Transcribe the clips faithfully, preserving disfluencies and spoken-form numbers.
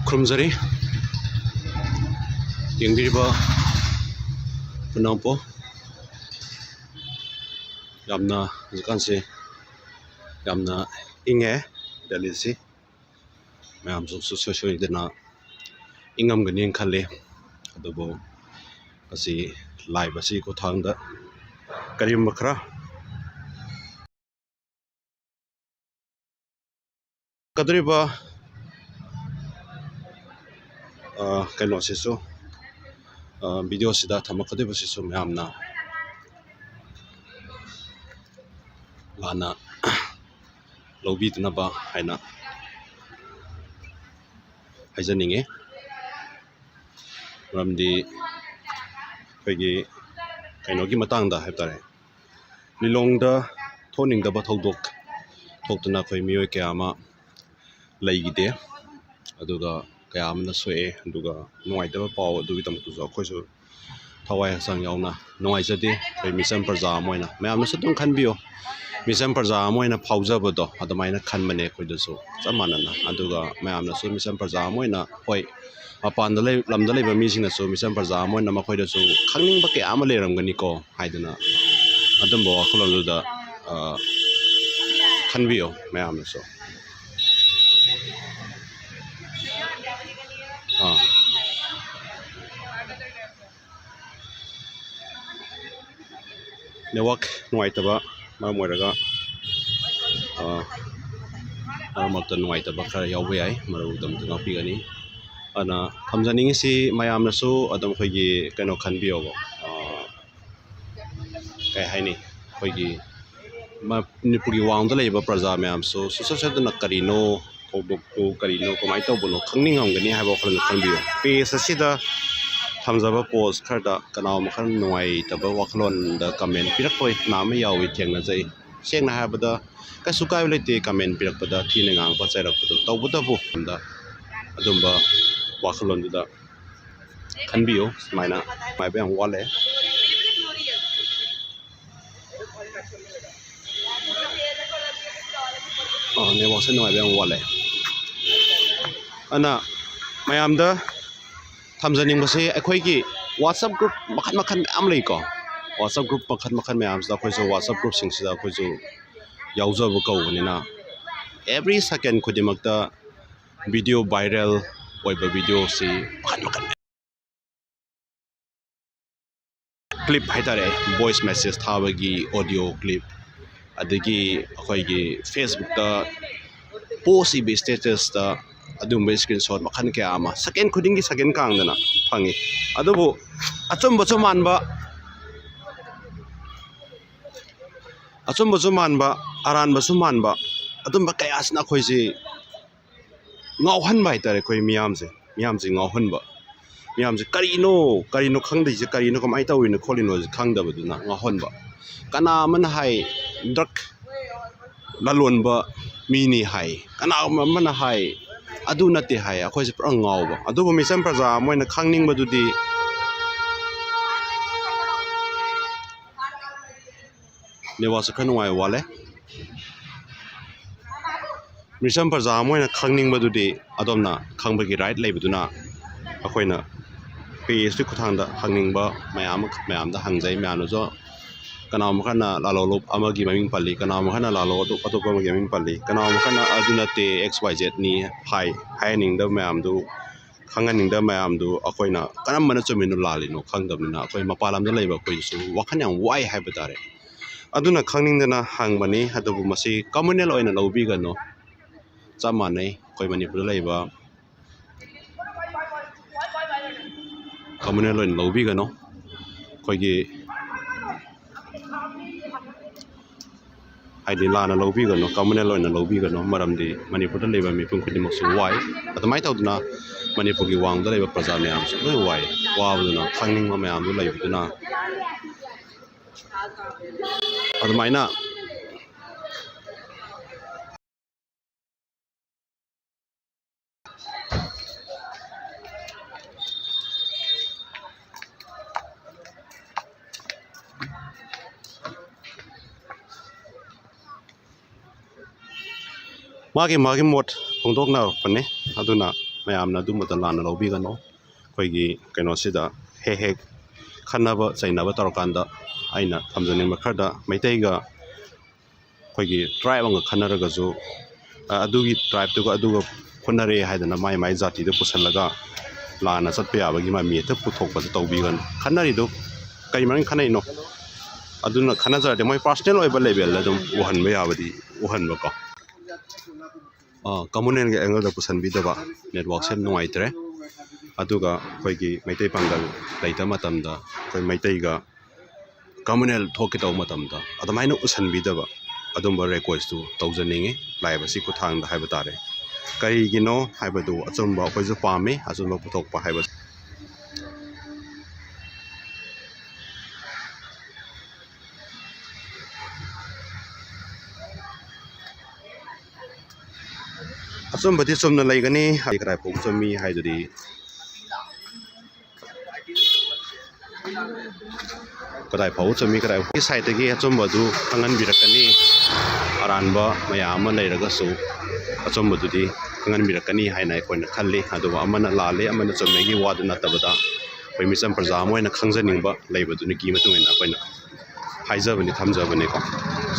ꯈꯨꯔꯨꯝꯖꯔꯤ꯫ ꯌꯦꯡꯕꯤꯔꯤꯕ ꯄꯨꯝꯅꯃꯛꯄꯨ꯫ ꯌꯥꯝꯅ ꯍꯧꯖꯤꯛꯀꯥꯟꯁꯦ ꯌꯥꯝꯅ ꯏꯪꯉꯦ ꯗꯦꯜꯂꯤꯁꯤ꯫ ꯃꯌꯥꯝꯁꯨ ꯁꯨꯡꯁꯣꯏ ꯁꯣꯏꯗꯅ ꯏꯪꯉꯝꯒꯅꯤꯅ ꯈꯜꯂꯤ꯫ ꯑꯗꯨꯕꯨ ꯉꯁꯤ live ꯑꯁꯤ ꯈꯨꯠꯊꯥꯡꯗ ꯀꯔꯤꯒꯨꯝꯕ ꯈꯔ ꯀꯗꯧꯔꯤꯕ, ꯑ, ꯀꯩꯅꯣꯁꯤꯁꯨ, ꯑ, video ꯁꯤꯗ ꯊꯝꯃꯛꯀꯗꯧꯔꯤꯕꯁꯤꯁꯨ ꯃꯌꯥꯝꯅ ꯂꯥꯟꯅ ꯂꯧꯕꯤꯗꯅꯕ ꯍꯥꯏꯅ ꯍꯥꯏꯖꯅꯤꯡꯉꯤ꯫ ꯃꯔꯝꯗꯤ ꯑꯩꯈꯣꯏꯒꯤ ꯀꯩꯅꯣꯒꯤ ꯃꯇꯥꯡꯗ ꯍꯥꯏꯕ ꯇꯥꯔꯦ, ꯂꯤꯂꯣꯡꯗ ꯊꯣꯛꯅꯤꯡꯗꯕ ꯊꯧꯗꯣꯛ ꯊꯣꯛꯇꯨꯅ ꯑꯩꯈꯣꯏ ꯃꯤꯑꯣꯏ ꯀꯌꯥ ꯑꯃ ꯂꯩꯈꯤꯗꯦ꯫ ꯑꯗꯨꯒ ꯀꯌꯥ ꯑꯃꯅ ꯁꯣꯛꯑꯦ꯫ ꯑꯗꯨꯒ ꯅꯨꯡꯉꯥꯏꯇꯕ ꯄꯥꯎ ꯑꯗꯨꯒꯤꯗꯃꯛꯇꯁꯨ ꯑꯩꯈꯣꯏꯁꯨ ꯊꯋꯥꯏ ꯍꯛꯆꯥꯡ ꯌꯥꯎꯅ ꯅꯨꯡꯉꯥꯏꯖꯗꯦ꯫ ꯑꯩꯈꯣꯏ ꯃꯤꯆꯝ ꯄ꯭ꯔꯖꯥ ꯑꯃ ꯑꯣꯏꯅ ꯃꯌꯥꯝꯅꯁꯨ ꯑꯗꯨꯝ ꯈꯟꯕꯤꯌꯨ꯫ ꯃꯤꯆꯝ ꯄ꯭ꯔꯖꯥ ꯑꯃ ꯑꯣꯏꯅ ꯐꯥꯎꯖꯕꯗꯣ ꯑꯗꯨꯃꯥꯏꯅ ꯈꯟꯕꯅꯦ ꯑꯩꯈꯣꯏꯗꯁꯨ ꯆꯞ ꯃꯥꯟꯅꯅ꯫ ꯑꯗꯨꯒ ꯃꯌꯥꯝꯅꯁꯨ ꯃꯤꯆꯝ ꯄ꯭ꯔꯖꯥ ꯑꯃ ꯑꯣꯏꯅ, ꯍꯣꯏ, ꯃꯄꯥꯟꯗ ꯂꯩ-, ꯂꯝꯗ ꯂꯩꯕ ꯃꯤꯁꯤꯡꯅꯁꯨ ꯃꯤꯆꯝ ꯄ꯭ꯔꯖꯥ ꯑꯃ ꯑꯣꯏꯅ ꯃꯈꯣꯏꯗꯁꯨ ꯈꯪꯅꯤꯡꯕ ꯀꯌꯥ ꯑꯃ ꯂꯩꯔꯝꯒꯅꯤꯀꯣ ꯍꯥꯏꯗꯅ ꯑꯗꯨꯝꯕ ꯋꯥꯈꯜꯂꯣꯟꯗꯨꯗ, ꯑ, ꯈꯟꯕꯤꯌꯨ ꯃꯌꯥꯝꯅꯁꯨ꯫ ꯑꯥ꯫ Network ꯅꯨꯡꯉꯥꯏꯇꯕ ꯃꯔꯝ ꯑꯣꯏꯔꯒ, ꯑ, ꯃꯔꯛ ꯃꯔꯛꯇ ꯅꯨꯡꯉꯥꯏꯇꯕ ꯈꯔ ꯌꯥꯎꯕ ꯌꯥꯏ, ꯃꯔꯨꯞ ꯑꯗꯨꯝ ꯉꯥꯛꯄꯤꯒꯅꯤ꯫ ꯑꯗꯨꯅ ꯊꯝꯖꯅꯤꯡꯉꯤꯁꯤ ꯃꯌꯥꯝꯅꯁꯨ ꯑꯗꯨꯝ ꯑꯩꯈꯣꯏꯒꯤ ꯀꯩꯅꯣ ꯈꯟꯕꯤꯌꯣꯕ, ꯑ, ꯀꯩ ꯍꯥꯏꯅꯤ, ꯑꯩꯈꯣꯏꯒꯤ ꯃ-, ꯃꯅꯤꯄꯨꯔꯒꯤ ꯋꯥꯡꯃꯗ ꯂꯩꯔꯤꯕ ꯄ꯭ꯔꯖꯥ ꯃꯌꯥꯝꯁꯨ ꯁꯨꯡꯁꯣꯏ ꯁꯣꯏꯗꯅ ꯀꯔꯤꯅꯣ, ꯊꯧꯗꯣꯛꯇꯨ ꯀꯔꯤꯅꯣ, ꯀꯃꯥꯏꯅ ꯇꯧꯕꯅꯣ ꯈꯪꯅꯤꯡꯉꯝꯒꯅꯤ ꯍꯥꯏꯕ ꯋꯥꯈꯜꯂꯣꯟꯗꯨ ꯈꯟꯕꯤꯌꯨ꯫ Page ꯑꯁꯤꯗ ꯊꯝꯖꯕ post ꯈꯔꯗ ꯀꯅꯥꯒꯨꯝꯕ ꯈꯔ ꯅꯨꯡꯉꯥꯏꯇꯕ ꯋꯥꯈꯜꯂꯣꯟꯗ comment ꯄꯤꯔꯛꯄ ꯀꯅꯥ ꯑꯃ ꯌꯥꯎꯏ, ꯊꯦꯡꯅꯖꯩ꯫ ꯁꯦꯡꯅ ꯍꯥꯏꯔꯕꯗ ꯀꯩꯁꯨ ꯀꯥꯏꯕ ꯂꯩꯇꯦ comment ꯄꯤꯔꯛꯄꯗ, ꯊꯤꯅ ꯉꯥꯡꯕ ꯆꯩꯔꯛꯄꯗꯨ꯫ ꯇꯧꯕꯇꯕꯨ ꯑꯗꯨꯝꯕ ꯋꯥꯈꯜꯂꯣꯟꯗꯨꯗ ꯈꯟꯕꯤꯌꯨ꯫ ꯁꯨꯃꯥꯏꯅ ꯅꯨꯡꯉꯥꯏꯕ ꯌꯥꯝ ꯋꯥꯠꯂꯦ꯫ ꯑꯥ, networkꯁꯦ ꯅꯨꯡꯉꯥꯏꯕ ꯌꯥꯝ ꯋꯥꯠꯂꯦ꯫ ꯑꯗꯨꯅ ꯃꯌꯥꯝꯗ ꯊꯝꯖꯅꯤꯡꯕꯁꯦ, ꯑꯩꯈꯣꯏꯒꯤ WhatsApp group ꯃꯈꯜ ꯃꯈꯜ ꯃꯌꯥꯝ ꯂꯩꯀꯣ꯫ WhatsApp group ꯃꯈꯜ ꯃꯈꯜ ꯃꯌꯥꯝꯁꯤꯗ ꯑꯩꯈꯣꯏꯁꯨ WhatsApp groupꯁꯤꯡꯁꯤꯗ ꯑꯩꯈꯣꯏꯁꯨ ꯌꯥꯎꯖꯕ ꯀꯧꯕꯅꯤꯅ, every second ꯈꯨꯗꯤꯡꯃꯛꯇ video viral ꯑꯣꯏꯕ videoꯁꯤ ꯃꯈꯜ ꯃꯈꯜ, clip ꯍꯥꯏꯇꯥꯔꯦ, voice message ꯊꯥꯕꯒꯤ audio clip, ꯑꯗꯒꯤ ꯑꯩꯈꯣꯏꯒꯤ Facebookꯇ post ꯏꯕ statusꯇ ꯑꯗꯨꯒꯨꯝꯕ screenshot ꯃꯈꯜ ꯀꯌꯥ ꯑꯃ second ꯈꯨꯗꯤꯡꯒꯤ second ꯀꯥꯡꯗꯅ ꯐꯪꯉꯤ꯫ ꯑꯗꯨꯕꯨ ꯑꯆꯨꯝꯕꯁꯨ ꯃꯥꯟꯕ, ꯑꯆꯨꯝꯕꯁꯨ ꯃꯥꯟꯕ, ꯑꯔꯥꯟꯕꯁꯨ ꯃꯥꯟꯕ, ꯑꯗꯨꯝꯕ ꯀꯌꯥꯁꯤꯅ ꯑꯩꯈꯣꯏꯁꯤ ꯉꯥꯎꯍꯟꯕ ꯍꯥꯏꯇꯥꯔꯦ꯫ ꯑꯩꯈꯣꯏ ꯃꯤꯌꯥꯝꯁꯦ, ꯃꯤꯌꯥꯝꯁꯦ ꯉꯥꯎꯍꯟꯕ, ꯃꯤꯌꯥꯝꯁꯦ ꯀꯔꯤꯅꯣ, ꯀꯔꯤꯅꯣ ꯈꯪꯗ꯭ꯔꯤꯁꯦ, ꯀꯔꯤꯅꯣ, ꯀꯃꯥꯏꯅ ꯇꯧꯔꯤꯅꯣ ꯈꯣꯠꯂꯤꯅꯣꯁꯦ ꯈꯪꯗꯕꯗꯨꯅ ꯉꯥꯎꯍꯟꯕ꯫ ꯀꯅꯥ ꯑꯃꯅ ꯍꯥꯏ drug ꯂꯂꯣꯟꯕ ꯃꯤꯅꯤ ꯍꯥꯏ, ꯀꯅꯥꯒꯨꯝꯕ ꯑꯃꯅ ꯍꯥꯏ ꯑꯗꯨ ꯅꯠꯇꯦ ꯍꯥꯏ꯫ ꯑꯩꯈꯣꯏꯁꯦ ꯄꯨꯔꯥ ꯉꯥꯎꯕ꯫ ꯑꯗꯨꯕꯨ ꯃꯤꯆꯝ ꯄ꯭ꯔꯖꯥ ꯑꯃ ꯑꯣꯏꯅ ꯈꯪꯅꯤꯡꯕꯗꯨꯗꯤ, networkꯁꯦ ꯈꯔ ꯅꯨꯡꯉꯥꯏꯕ ꯋꯥꯠꯂꯦ꯫ ꯃꯤꯆꯝ ꯄ꯭ꯔꯖꯥ ꯑꯃ ꯑꯣꯏꯅ ꯈꯪꯅꯤꯡꯕꯗꯨꯗꯤ ꯑꯗꯣꯝꯅ ꯈꯪꯕꯒꯤ right ꯂꯩꯕꯗꯨꯅ, ꯑꯩꯈꯣꯏꯅ pageꯀꯤ ꯈꯨꯠꯊꯥꯡꯗ ꯍꯪꯅꯤꯡꯕ ꯃꯌꯥꯝ ꯑꯃ ꯃꯌꯥꯝꯗ ꯍꯪꯖꯩ꯫ ꯃꯌꯥꯝꯅꯁꯨ ꯀꯅꯥꯒꯨꯝꯕ ꯈꯔꯅ ꯂꯥꯂꯣꯡ ꯑꯃꯒꯤ ꯃꯃꯤꯡ ꯄꯜꯂꯤ, ꯀꯅꯥꯒꯨꯝꯕ ꯈꯔꯅ ꯂꯥꯂꯣꯡ ꯑꯇꯣꯞ-, ꯑꯇꯣꯞꯄ ꯑꯃꯒꯤ ꯃꯃꯤꯡ ꯄꯜꯂꯤ, ꯀꯅꯥꯒꯨꯝꯕ ꯈꯔꯅ ꯑꯗꯨ ꯅꯠꯇꯦ, X Y Zꯅꯤ ꯍꯥꯏ, ꯍꯥꯏꯍꯟꯅꯤꯡꯗꯕ ꯃꯌꯥꯝꯗꯨ, ꯈꯪꯍꯟꯅꯤꯡꯗꯕ ꯃꯌꯥꯝꯗꯨ ꯑꯩꯈꯣꯏꯅ ꯀꯔꯝꯕꯅ ꯆꯨꯝꯃꯤꯅꯣ ꯂꯥꯜꯂꯤꯅꯣ ꯈꯪꯗꯕꯅꯤꯅ, ꯑꯩꯈꯣꯏ ꯃꯄꯥꯟ ꯂꯝꯗ ꯂꯩꯕ ꯑꯩꯈꯣꯏꯁꯨ ꯋꯥꯈꯜ ꯌꯥꯝ ꯋꯥꯏ ꯍꯥꯏꯕ ꯇꯥꯔꯦ꯫ ꯑꯗꯨꯅ ꯈꯪꯅꯤꯡꯗꯅ ꯍꯪꯕꯅꯤ꯫ ꯑꯗꯨꯕꯨ ꯃꯁꯤ communal ꯑꯣꯏꯅ ꯂꯧꯕꯤꯒꯅꯨ꯫ ꯆꯞ ꯃꯥꯟꯅꯩ, ꯑꯩꯈꯣꯏ ꯃꯅꯤꯄꯨꯔꯗ ꯂꯩꯕ communal ꯑꯣꯏꯅ ꯂꯧꯕꯤꯒꯅꯨ꯫ ꯑꯩꯈꯣꯏꯒꯤ, ꯍꯥꯏꯗꯤ, ꯂꯥꯟꯅ ꯂꯧꯕꯤꯒꯅꯨ, communal ꯑꯣꯏꯅ ꯂꯧꯕꯤꯒꯅꯨ꯫ ꯃꯔꯝꯗꯤ ꯃꯅꯤꯄꯨꯔꯗ ꯂꯩꯕ ꯃꯤꯄꯨꯝ ꯈꯨꯗꯤꯡꯃꯛꯁꯨ ꯋꯥꯏ꯫ ꯑꯗꯨꯃꯥꯏꯅ ꯇꯧꯗꯅ ꯃꯅꯤꯄꯨꯔꯒꯤ ꯋꯥꯡꯃꯗ ꯂꯩꯕ ꯄ꯭ꯔꯖꯥ ꯃꯌꯥꯝꯁꯨ ꯂꯣꯏ ꯋꯥꯏ꯫ ꯋꯥꯕꯗꯨꯅ ꯈꯪꯅꯤꯡꯕ ꯃꯌꯥꯝꯗꯨ ꯂꯩꯕꯗꯨꯅ ꯑꯗꯨꯃꯥꯏꯅ ꯃꯥꯒꯤ ꯃꯥꯒꯤ ꯃꯣꯠ ꯐꯣꯡꯗꯣꯛꯅꯔꯛꯄꯅꯤ꯫ ꯑꯗꯨꯅ ꯃꯌꯥꯝꯅ ꯑꯗꯨꯝꯕꯗ ꯂꯥꯟꯅ ꯂꯧꯕꯤꯒꯅꯨ꯫ ꯑꯩꯈꯣꯏꯒꯤ ꯀꯩꯅꯣꯁꯤꯗ ꯍꯦꯛ ꯍꯦꯛ ꯈꯠꯅꯕ ꯆꯩꯅꯕ ꯇꯧꯔꯀꯥꯟꯗ ꯑꯩꯅ ꯊꯝꯖꯅꯤꯡꯕ ꯈꯔꯗ, ꯃꯩꯇꯩꯒ ꯑꯩꯈꯣꯏꯒꯤ tribe ꯑꯃꯒ ꯈꯠꯅꯔꯒꯁꯨ, ꯑ, ꯑꯗꯨꯒꯤ tribeꯇꯨꯒ ꯑꯗꯨꯒ ꯈꯠꯅꯔꯦ ꯍꯥꯏꯗꯅ ꯃꯥꯏ ꯃꯥꯏ ꯖꯥꯇꯤꯗ ꯄꯨꯁꯜꯂꯒ ꯂꯥꯟꯅ ꯆꯠꯄ ꯌꯥꯕꯒꯤ ꯃꯃꯤ ꯍꯦꯛꯇ ꯄꯨꯊꯣꯛꯄꯁꯦ ꯇꯧꯕꯤꯒꯅꯨ꯫ ꯈꯠꯅꯔꯤꯗꯨ ꯀꯔꯤ ꯃꯔꯝꯒꯤ ꯈꯠꯅꯩꯅꯣ? ꯑꯗꯨꯅ ꯈꯠꯅꯖꯔꯗꯤ ꯃꯣꯏ personal ꯑꯣꯏꯕ levelꯗ ꯑꯗꯨꯝ ꯎꯍꯟꯕ ꯌꯥꯕꯗꯤ ꯎꯍꯟꯕꯀꯣ꯫ ꯑ, communalꯒꯤ angleꯗ ꯄꯨꯁꯟꯕꯤꯗꯕ, networkꯁꯦ ꯅꯨꯡꯉꯥꯏꯇ꯭ꯔꯦ꯫ ꯑꯗꯨꯒ ꯑꯩꯈꯣꯏꯒꯤ ꯃꯩꯇꯩ ꯄꯥꯡꯒꯜ ꯂꯩꯇꯕ ꯃꯇꯝꯗ ꯑꯩꯈꯣꯏ ꯃꯩꯇꯩꯒ communal ꯊꯣꯛꯀꯦ ꯇꯧꯕ ꯃꯇꯝꯗ ꯑꯗꯨꯃꯥꯏꯅ ꯎꯁꯟꯕꯤꯗꯕ, ꯑꯗꯨꯝꯕ requestꯇꯨ ꯇꯧꯖꯅꯤꯡꯉꯤ live ꯑꯁꯤ ꯈꯨꯠꯊꯥꯡꯗ ꯍꯥꯏꯕ ꯇꯥꯔꯦ꯫ ꯀꯔꯤꯒꯤꯅꯣ ꯍꯥꯏꯕꯗꯨ ꯑꯆꯨꯝꯕ ꯑꯩꯈꯣꯏꯁꯨ ꯄꯥꯝꯃꯤ, ꯑꯆꯨꯝꯕ ꯄꯨꯊꯣꯛꯄ ꯍꯥꯏꯕ꯫ ꯑꯆꯨꯝꯕꯗꯤ ꯆꯨꯝꯅ ꯂꯩꯒꯅꯤ꯫ ꯑꯩ ꯀꯗꯥꯏ ꯐꯥꯎꯕ ꯆꯨꯝꯃꯤ ꯍꯥꯏꯗꯨꯗꯤ ꯀꯗꯥꯏ ꯐꯥꯎꯕ ꯆꯨꯝꯃꯤ, ꯀꯗꯥꯏ ꯐꯥꯎꯕ sideꯇꯒꯤ ꯑꯆꯨꯝꯕꯗꯨ ꯈꯪꯍꯟꯕꯤꯔꯛꯀꯅꯤ꯫ ꯑꯔꯥꯟꯕ ꯃꯌꯥꯝ ꯑꯃ ꯂꯩꯔꯒꯁꯨ ꯑꯆꯨꯝꯕꯗꯨꯗꯤ ꯈꯪꯍꯟꯕꯤꯔꯛꯀꯅꯤ ꯍꯥꯏꯅ ꯑꯩꯈꯣꯏꯅ ꯈꯜꯂꯤ꯫ ꯑꯗꯨꯒ ꯑꯃꯅ ꯂꯥꯜꯂꯤ, ꯑꯃꯅ ꯆꯨꯝꯃꯤꯒꯤ ꯋꯥꯗꯨ ꯅꯠꯇꯕꯗ ꯑꯩꯈꯣꯏ ꯃꯤꯆꯝ ꯄ꯭ꯔꯖꯥ ꯑꯃ ꯑꯣꯏꯅ ꯈꯪꯖꯅꯤꯡꯕ ꯂꯩꯕꯗꯨꯅꯒꯤ ꯃꯇꯨꯡ ꯏꯟꯅ ꯑꯩꯈꯣꯏꯅ ꯍꯥꯏꯖꯕꯅꯤ, ꯊꯝꯖꯕꯅꯤꯀꯣ꯫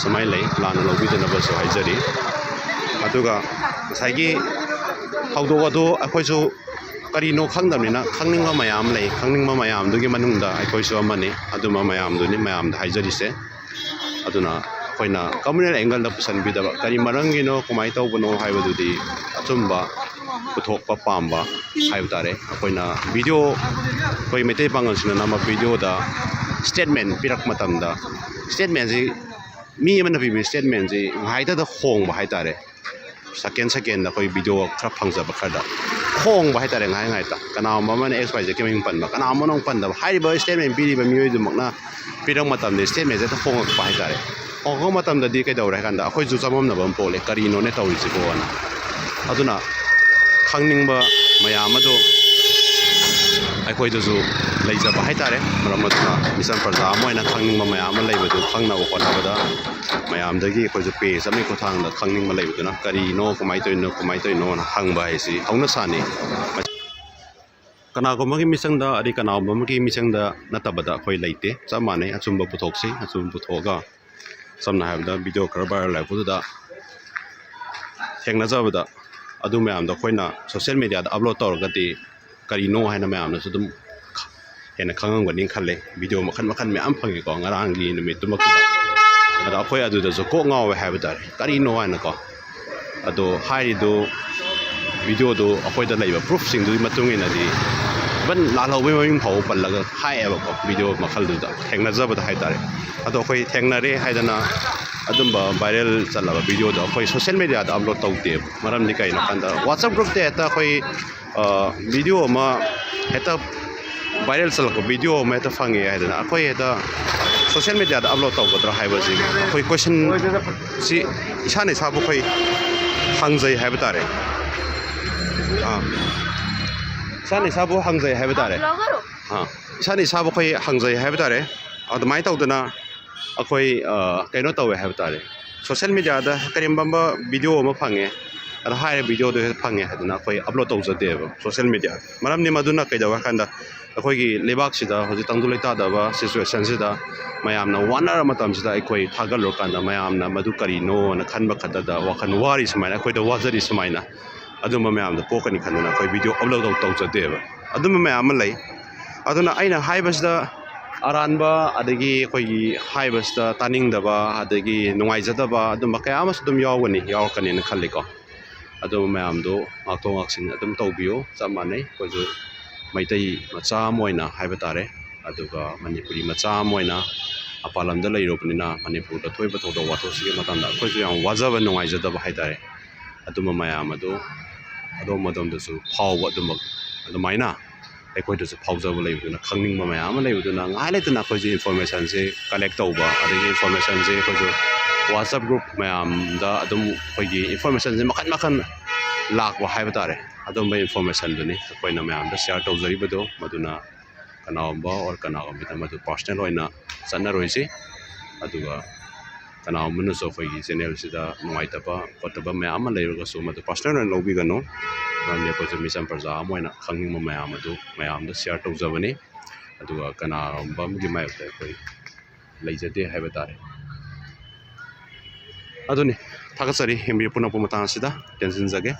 ꯁꯨꯃꯥꯏꯅ ꯂꯩ, ꯂꯥꯟꯅ ꯂꯧꯕꯤꯗꯅꯕꯁꯨ ꯍꯥꯏꯖꯔꯤ꯫ ꯑꯗꯨꯒ ꯉꯁꯥꯏꯒꯤ ꯊꯧꯗꯣꯛ ꯑꯗꯨ ꯑꯩꯈꯣꯏꯁꯨ ꯀꯔꯤꯅꯣ ꯈꯪꯗꯕꯅꯤꯅ ꯈꯪꯅꯤꯡꯕ ꯃꯌꯥꯝ ꯂꯩ꯫ ꯈꯪꯅꯤꯡꯕ ꯃꯌꯥꯝꯗꯨꯒꯤ ꯃꯅꯨꯡꯗ ꯑꯩꯈꯣꯏꯁꯨ ꯑꯃꯅꯤ꯫ ꯑꯗꯨꯝꯕ ꯃꯌꯥꯝꯗꯨꯅꯤ ꯃꯌꯥꯝꯗ ꯍꯥꯏꯖꯔꯤꯁꯦ꯫ ꯑꯗꯨꯅ ꯑꯩꯈꯣꯏꯅ communal angleꯗ ꯄꯨꯁꯟꯕꯤꯗꯕ, ꯀꯔꯤ ꯃꯔꯝꯒꯤꯅꯣ, ꯀꯃꯥꯏꯅ ꯇꯧꯕꯅꯣ ꯍꯥꯏꯕꯗꯨꯗꯤ ꯑꯆꯨꯝꯕ ꯄꯨꯊꯣꯛꯄ ꯄꯥꯝꯕ ꯍꯥꯏꯕ ꯇꯥꯔꯦ꯫ ꯑꯩꯈꯣꯏꯅ video, ꯑꯩꯈꯣꯏ ꯃꯩꯇꯩ ꯄꯥꯡꯒꯜꯁꯤꯡꯅ ꯅꯝꯕ videoꯗ statement ꯄꯤꯔꯛꯄ ꯃꯇꯝꯗ, statementꯁꯤ, ꯃꯤ ꯑꯃꯅ ꯄꯤꯕ statementꯁꯤ ꯉꯥꯏꯇꯗ ꯍꯣꯡꯕ ꯍꯥꯏ ꯇꯥꯔꯦ꯫ Second secondꯗ ꯑꯩꯈꯣꯏ video ꯈꯔ ꯐꯪꯖꯕ ꯈꯔꯗ ꯍꯣꯡꯕ ꯍꯥꯏ ꯇꯥꯔꯦ꯫ ꯉꯥꯏ ꯉꯥꯏꯇ ꯀꯅꯥꯒꯨꯝꯕ ꯑꯃꯅ X Y Zꯒꯤ ꯃꯃꯤꯡ ꯄꯟꯕ, ꯀꯅꯥꯒꯨꯝꯕ ꯑꯃꯅ ꯑꯃꯨꯛ ꯄꯟꯗꯕ, ꯍꯥꯏꯔꯤꯕ statement ꯄꯤꯔꯤꯕ ꯃꯤꯑꯣꯏꯗꯨꯃꯛꯅ ꯄꯤꯔꯛꯄ ꯃꯇꯝꯗ statementꯁꯦ ꯍꯦꯛꯇ ꯍꯣꯡꯉꯛꯄ ꯍꯥꯏ ꯇꯥꯔꯦ꯫ ꯍꯣꯡꯉꯛꯄ ꯃꯇꯝꯗꯗꯤ ꯀꯩꯗꯧꯔꯦ ꯍꯥꯏ ꯀꯥꯟꯗ ꯑꯩꯈꯣꯏꯁꯨ ꯆꯃꯝꯅꯕ ꯑꯃ ꯄꯣꯛꯂꯦ, ꯀꯔꯤꯅꯣꯅꯦ ꯇꯧꯔꯤꯁꯤꯕꯣꯅ꯫ ꯑꯗꯨꯅ ꯈꯪꯅꯤꯡꯕ ꯃꯌꯥꯝ ꯑꯗꯨ ꯑꯩꯈꯣꯏꯗꯁꯨ ꯂꯩꯖꯕ ꯍꯥꯏꯇꯥꯔꯦ꯫ ꯃꯔꯝ ꯑꯗꯨꯅ ꯃꯤꯆꯝ ꯄ꯭ꯔꯖꯥ ꯑꯃ ꯑꯣꯏꯅ ꯈꯪꯅꯤꯡꯕ ꯃꯌꯥꯝ ꯑꯃ ꯂꯩꯕꯗꯨ ꯈꯪꯅꯕ ꯍꯣꯠꯅꯕꯗ ꯃꯌꯥꯝꯗꯒꯤ ꯑꯩꯈꯣꯏꯁꯨ ꯄꯦꯖ ꯑꯃꯒꯤ ꯈꯨꯠꯊꯥꯡꯗ ꯈꯪꯅꯤꯡꯕ ꯂꯩꯕꯗꯨꯅ ꯀꯔꯤꯅꯣ, ꯀꯃꯥꯏꯅ ꯇꯧꯔꯤꯅꯣ, ꯀꯃꯥꯏꯅ ꯇꯧꯔꯤꯅꯣꯅ ꯍꯪꯕ ꯍꯥꯏꯁꯤ ꯍꯧꯅ ꯁꯥꯅꯤ꯫ ꯀꯅꯥꯒꯨꯝꯕ ꯑꯃꯒꯤ ꯃꯤꯆꯪꯗ, ꯑꯗꯩ ꯀꯅꯥꯒꯨꯝꯕ ꯑꯃꯒꯤ ꯃꯤꯆꯪꯗ ꯅꯠꯇꯕꯗ ꯑꯩꯈꯣꯏ ꯂꯩꯇꯦ꯫ ꯆꯞ ꯃꯥꯟꯅꯩ꯫ ꯑꯆꯨꯝꯕ ꯄꯨꯊꯣꯛꯁꯤ꯫ ꯑꯆꯨꯝꯕ ꯄꯨꯊꯣꯛꯑꯒ, ꯁꯝꯅ ꯍꯥꯏꯔꯕꯗ, ꯚꯤꯗꯤꯑꯣ ꯈꯔ ꯚꯥꯏꯔꯦꯜ ꯂꯥꯛꯄꯗꯨꯗ ꯊꯦꯡꯅꯖꯕꯗ, ꯑꯗꯨ ꯃꯌꯥꯝꯗꯣ ꯑꯩꯈꯣꯏꯅ ꯁꯣꯁꯦꯜ ꯃꯦꯗꯤꯌꯥꯗ ꯑꯞꯂꯣꯗ ꯇꯧꯔꯒꯗꯤ ꯀꯔꯤꯅꯣ ꯍꯥꯏꯅ ꯃꯌꯥꯝꯅꯁꯨ ꯑꯗꯨꯝ ꯍꯦꯟꯅ ꯈꯪꯉꯝꯒꯅꯤ ꯈꯜꯂꯦ꯫ ꯚꯤꯗꯤꯑꯣ ꯃꯈꯜ ꯃꯈꯜ ꯃꯌꯥꯝ ꯐꯪꯉꯤꯀꯣ ꯉꯔꯥꯡꯒꯤ ꯅꯨꯃꯤꯠꯇꯨꯃꯛꯇꯨꯗ꯫ ꯑꯗ ꯑꯩꯈꯣꯏ ꯑꯗꯨꯗꯁꯨ ꯀꯣꯛ ꯉꯥꯎꯋꯦ ꯍꯥꯏꯕ ꯇꯥꯔꯦ, ꯀꯔꯤꯅꯣ ꯍꯥꯏꯅꯀꯣ꯫ ꯑꯗꯣ ꯍꯥꯏꯔꯤꯗꯨ, ꯚꯤꯗꯤꯑꯣꯗꯨ ꯑꯩꯈꯣꯏꯗ ꯂꯩꯕ ꯄ꯭ꯔꯨꯐꯁꯤꯡꯗꯨꯒꯤ ꯃꯇꯨꯡ ꯏꯟꯅꯗꯤ, ꯏꯚꯟ ꯂꯥꯜꯍꯧꯕꯒꯤ ꯃꯃꯤꯡ ꯐꯥꯎꯕ ꯄꯜꯂꯒ ꯍꯥꯏꯌꯦꯕꯀꯣ, ꯚꯤꯗꯤꯑꯣ ꯃꯈꯜꯗꯨꯗ ꯊꯦꯡꯅꯖꯕꯗ ꯍꯥꯏꯇꯥꯔꯦ꯫ ꯑꯗꯣ ꯑꯩꯈꯣꯏ ꯊꯦꯡꯅꯔꯦ ꯍꯥꯏꯗꯅ ꯑꯗꯨꯝꯕ ꯚꯥꯏꯔꯦꯜ ꯆꯠꯂꯕ ꯚꯤꯗꯤꯑꯣꯗꯣ ꯑꯩꯈꯣꯏ ꯁꯣꯁꯦꯜ ꯃꯦꯗꯤꯌꯥꯗ ꯑꯞꯂꯣꯗ ꯇꯧꯗꯦꯕ꯫ ꯃꯔꯝꯗꯤ ꯀꯩꯅꯣ ꯍꯥꯏꯀꯥꯟꯗ, ꯋꯥꯆꯞ ꯒ꯭ꯔꯨꯞꯇ ꯍꯦꯛꯇ ꯑꯩꯈꯣꯏ, ꯑ, ꯚꯤꯗꯤꯑꯣ ꯑꯃ ꯍꯦꯛꯇ ꯚꯥꯏꯔꯦꯜ ꯆꯠꯂꯛꯄ ꯚꯤꯗꯤꯑꯣ ꯑꯃ ꯍꯦꯛꯇ ꯐꯪꯉꯦ ꯍꯥꯏꯗꯅ ꯑꯩꯈꯣꯏ ꯍꯦꯛꯇ ꯁꯣꯁꯦꯜ ꯃꯦꯗꯤꯌꯥꯗ ꯑꯞꯂꯣꯗ ꯇꯧꯒꯗ꯭ꯔꯥ ꯍꯥꯏꯕꯁꯤ ꯑꯩꯈꯣꯏ ꯀꯣꯏꯁꯟꯁꯤ ꯏꯁꯥꯅ ꯏꯁꯥꯕꯨ ꯑꯩꯈꯣꯏ ꯍꯪꯖꯩ ꯍꯥꯏꯕ ꯇꯥꯔꯦ꯫ ꯑꯥ, ꯏꯁꯥꯅ ꯏꯁꯥꯕꯨ ꯍꯪꯖꯩ ꯍꯥꯏꯕ ꯇꯥꯔꯦ꯫ ꯑꯥ, ꯏꯁꯥꯅ ꯏꯁꯥꯕꯨ ꯑꯩꯈꯣꯏ ꯍꯪꯖꯩ ꯍꯥꯏꯕ ꯇꯥꯔꯦ꯫ ꯑꯗꯨꯃꯥꯏꯅ ꯇꯧꯗꯅ ꯑꯩꯈꯣꯏ, ꯑ, ꯀꯩꯅꯣ ꯇꯧꯋꯦ ꯍꯥꯏꯕ ꯇꯥꯔꯦ, ꯁꯣꯁꯦꯜ ꯃꯦꯗꯤꯌꯥꯗ ꯀꯔꯤꯒꯨꯝꯕ ꯑꯃ ꯚꯤꯗꯤꯑꯣ ꯑꯃ ꯐꯪꯉꯦ, ꯑꯗ ꯍꯥꯏꯔꯤꯕ ꯚꯤꯗꯤꯑꯣꯗꯣ ꯍꯦꯛꯇ ꯐꯪꯉꯦ ꯍꯥꯏꯗꯅ ꯑꯩꯈꯣꯏ ꯑꯞꯂꯣꯗ ꯇꯧꯖꯗꯦꯕ ꯁꯣꯁꯦꯜ ꯃꯦꯗꯤꯌꯥꯗ꯫ ꯃꯔꯝꯗꯤ ꯃꯗꯨꯅ ꯀꯩꯗꯧꯋꯦ ꯍꯥꯏ ꯀꯥꯟꯗ, ꯑꯩꯈꯣꯏꯒꯤ ꯂꯩꯕꯥꯛꯁꯤꯗ ꯍꯧꯖꯤꯛ ꯇꯪꯗꯨ ꯂꯩꯇꯥꯗꯕ ꯁꯤꯆꯨꯋꯦꯁꯟꯁꯤꯗ ꯃꯌꯥꯝꯅ ꯋꯥꯅꯔ ꯃꯇꯝꯁꯤꯗ ꯑꯩꯈꯣꯏ ꯊꯥꯒꯠꯂꯨꯔꯀꯥꯟꯗ ꯃꯌꯥꯝꯅ ꯃꯗꯨ ꯀꯔꯤꯅꯣꯅ ꯈꯟꯕ ꯈꯛꯇꯗ ꯋꯥꯈꯜ ꯋꯥꯔꯤ ꯁꯨꯃꯥꯏꯅ, ꯑꯩꯈꯣꯏꯗ ꯋꯥꯖꯔꯤ ꯁꯨꯃꯥꯏꯅ, ꯑꯗꯨꯝꯕ ꯃꯌꯥꯝꯗꯣ ꯄꯣꯛꯀꯅꯤ ꯈꯟꯗꯅ ꯑꯩꯈꯣꯏ ꯚꯤꯗꯤꯑꯣ ꯑꯞꯂꯣꯗ ꯇꯧ-, ꯇꯧꯖꯗꯦꯕ꯫ ꯑꯗꯨꯝꯕ ꯃꯌꯥꯝ ꯑꯃ ꯂꯩ꯫ ꯑꯗꯨꯅ ꯑꯩꯅ ꯍꯥꯏꯕꯁꯤꯗ ꯑꯔꯥꯟꯕ, ꯑꯗꯒꯤ ꯑꯩꯈꯣꯏꯒꯤ ꯍꯥꯏꯕꯁꯤꯗ ꯇꯥꯅꯤꯡꯗꯕ, ꯑꯗꯒꯤ ꯅꯨꯡꯉꯥꯏꯖꯗꯕ, ꯑꯗꯨꯝꯕ ꯀꯌꯥ ꯑꯃꯁꯨ ꯑꯗꯨꯝ ꯌꯥꯎꯒꯅꯤ, ꯌꯥꯎꯔꯛꯀꯅꯤꯅ ꯈꯜꯂꯤꯀꯣ꯫ ꯑꯗꯨ ꯃꯌꯥꯝꯗꯣ ꯉꯥꯛꯊꯣꯛ ꯉꯥꯛꯁꯤꯟ ꯑꯗꯨꯝ ꯇꯧꯕꯤꯌꯨ꯫ ꯆꯞ ꯃꯥꯟꯅꯩ, ꯑꯩꯈꯣꯏꯁꯨ ꯃꯩꯇꯩ ꯃꯆꯥ ꯑꯃ ꯑꯣꯏꯅ ꯍꯥꯏꯕ ꯇꯥꯔꯦ, ꯑꯗꯨꯒ ꯃꯅꯤꯄꯨꯔꯤ ꯃꯆꯥ ꯑꯃ ꯑꯣꯏꯅ ꯃꯄꯥꯟ ꯂꯝꯗ ꯂꯩꯔꯨꯕꯅꯤꯅ ꯃꯅꯤꯄꯨꯔꯗ ꯊꯣꯛꯏꯕ ꯊꯧꯗꯣꯛ ꯋꯥꯊꯣꯛꯁꯤꯒꯤ ꯃꯇꯥꯡꯗ ꯑꯩꯈꯣꯏꯁꯨ ꯌꯥꯝ ꯋꯥꯖꯕ, ꯅꯨꯡꯉꯥꯏꯖꯗꯕ ꯍꯥꯏ ꯇꯥꯔꯦ꯫ ꯑꯗꯨꯝꯕ ꯃꯌꯥꯝ ꯑꯗꯨ ꯑꯗꯣꯝ ꯑꯗꯣꯝꯗꯁꯨ ꯐꯥꯎꯕ, ꯑꯗꯨꯃꯛ, ꯑꯗꯨꯃꯥꯏꯅ ꯑꯩꯈꯣꯏꯗꯁꯨ ꯐꯥꯎꯖꯕ ꯂꯩꯕꯗꯨꯅ, ꯈꯪꯅꯤꯡꯕ ꯃꯌꯥꯝ ꯑꯃ ꯂꯩꯕꯗꯨꯅ, ꯉꯥꯏꯍꯥꯛ ꯂꯩꯇꯅ ꯑꯩꯈꯣꯏꯁꯦ ꯏꯟꯐꯣꯔꯃꯦꯁꯟꯁꯦ ꯀꯂꯦꯛ ꯇꯧꯕ, ꯑꯗꯒꯤ ꯏꯟꯐꯣꯔꯃꯦꯁꯟꯁꯦ ꯑꯩꯈꯣꯏꯁꯨ ꯋꯥꯆꯞ ꯒ꯭ꯔꯨꯞ ꯃꯌꯥꯝꯗ ꯑꯗꯨꯝ ꯑꯩꯈꯣꯏꯒꯤ ꯏꯟꯐꯣꯔꯃꯦꯁꯟꯁꯦ ꯃꯈꯟ ꯃꯈꯟ ꯂꯥꯛꯄ ꯍꯥꯏꯕ ꯇꯥꯔꯦ, ꯑꯗꯨꯝꯕ ꯏꯟꯐꯣꯔꯃꯦꯁꯟꯗꯨꯅꯤ ꯑꯩꯈꯣꯏꯅ ꯃꯌꯥꯝꯗ ꯁꯤꯌꯥꯔ ꯇꯧꯖꯔꯤꯕꯗꯨ꯫ ꯃꯗꯨꯅ ꯀꯅꯥꯒꯨꯝꯕ ꯑꯣꯔ ꯀꯅꯥꯒꯨꯝꯕꯗ ꯃꯗꯨ ꯄꯥꯔꯁꯅꯦꯜ ꯑꯣꯏꯅ ꯆꯠꯅꯔꯣꯏꯁꯤ꯫ ꯑꯗꯨꯒ ꯀꯅꯥꯒꯨꯝꯕꯅꯁꯨ ꯑꯩꯈꯣꯏꯒꯤ ꯆꯦꯅꯦꯜꯁꯤꯗ ꯅꯨꯡꯉꯥꯏꯇꯕ ꯈꯣꯠꯇꯕ ꯃꯌꯥꯝ ꯑꯃ ꯂꯩꯔꯒꯁꯨ ꯃꯗꯨ ꯄꯥꯔꯁꯅꯦꯜ ꯑꯣꯏꯅ ꯂꯧꯕꯤꯒꯅꯨ꯫ ꯃꯔꯝꯗꯤ ꯑꯩꯈꯣꯏꯁꯨ ꯃꯤꯆꯝ ꯄ꯭ꯔꯖꯥ ꯑꯃ ꯑꯣꯏꯅ ꯈꯪꯅꯤꯡꯕ ꯃꯌꯥꯝ ꯑꯗꯨ ꯃꯌꯥꯝꯗ ꯁꯤꯌꯥꯔ ꯇꯧꯖꯕꯅꯤ꯫ ꯑꯗꯨꯒ ꯀꯅꯥꯒꯨꯝꯕ ꯑꯃꯒꯤ ꯃꯥꯌꯣꯛꯇ ꯑꯩꯈꯣꯏ ꯂꯩꯖꯗꯦ ꯍꯥꯏꯕ ꯇꯥꯔꯦ꯫ ꯑꯗꯨꯅꯤ, ꯊꯥꯒꯠꯆꯔꯤ꯫ ꯌꯦꯡꯕꯤꯔꯛꯄ ꯄꯨꯝꯅꯃꯛꯄꯨ ꯃꯇꯥꯡ ꯑꯁꯤꯗ ꯇꯦꯟꯁꯤꯟꯖꯒꯦ꯫